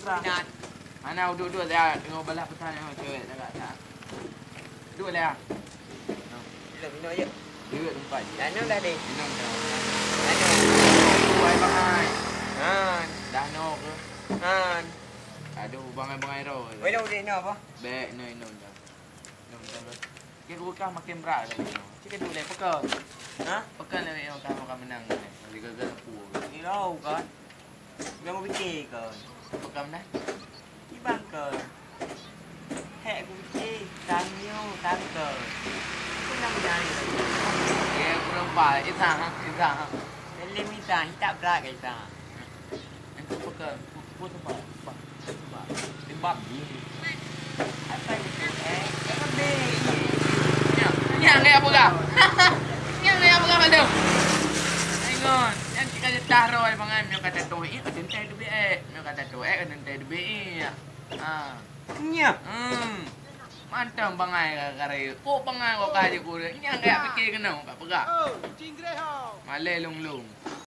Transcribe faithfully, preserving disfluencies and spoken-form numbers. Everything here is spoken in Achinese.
Minat. Hana, duek-duek siat, teungoh balah peusan nyoe cewek tagak siat. Duek lé ah. Ilok minum aja. Duek tempat je. Dah minum dah deh. Minum dah. Dah minum. Duek bangai. Han. Dah no ke? Han. Aduh, bangai-bangai ro. Weh, dah udah no apa? Bek no, minum dah. Minum dah. Dia buka makin berat lagi. Cik duek lé peka. Ha? Peka lé yang kamu akan menang. Lagi gagal aku. Irau kan? Jangan fikir kau. Pegang dah. Ibang kau. Hek kuci, tanyo, tangke. Aku nang jai. Ya, aku nampak. Isa, isa. Lele mita, hitak berat ke isa. Aku pegang. Aku, aku nampak. Nampak. Nampak. Tembak. Apa itu? Eh, lebih. Nyan, nyan kayak apa kah? Nyan kayak apa kah, Bang? Ingat, nyan kita jatah roh, Bang, nyoe kata tu, eh, kata entai tu, eh. Nyoe kata tu, eh, kata entai tu, eh. Ha. Nyan. Hmm. Mantap bangai ka-, kare. Kok bangai kok kaji kureueng. Nyan kayak fikir keunoe, kat peugah. Malée lông-lông.